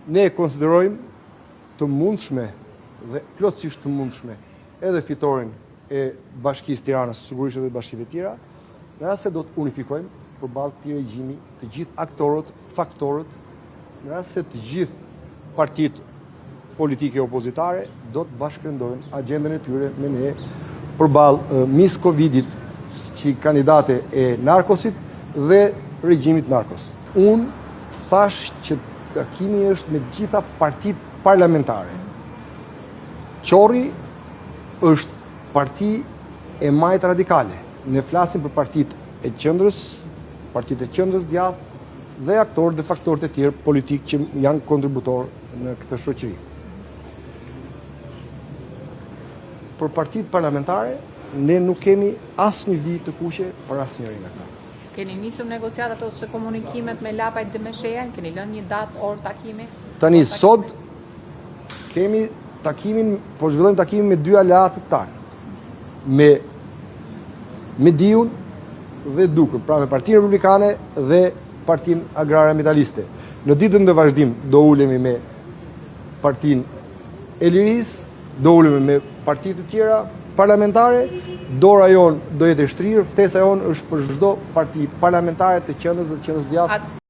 Ne e konsiderojmë të mundshme dhe plotësisht të mundshme edhe fitoren e Bashkisë Tiranës, sigurisht edhe bashkive tjera, në rast se do të unifikojmë përballë këtij regjimi të gjithë aktorët, faktorët, në rast se të gjithë partitë politike opozitare do të bashkërendojnë agjendën e tyre me ne përballë Miss Covidit si kandidate e narkosit dhe regjimit narkos. Unë thashë që takimi është me të gjitha partitë parlamentare. Qorri është parti e majtë radikale. Ne flasim për partitë e qendrës, partitë e qendrës djathtë dhe aktorët dhe faktorët e tjerë politikë që janë kontributorë në këtë shoqëri. Për partitë parlamentare, ne nuk kemi asnjë vijë të kuqe për asnjërin nga këta. Keni nisur negociatat ose komunikimet me Lapajt dhe me Shehajn? Keni lënë një datë, orë takimi? Tani, sot kemi takimin, po zhvillojmë takimin me dy aleatët tanë, me Mediun dhe Dukën, pra me Partinë Republikane dhe Partinë Agrare Ambientaliste. Në ditën në vazhdim do ulemi me Partinë e Lirisë, do ulemi me parti të tjera parlamentare, dora jonë do jetë e shtrirë, ftesa jonë është për çdo parti parlamentare të qendrës dhe të qendrës djathtë.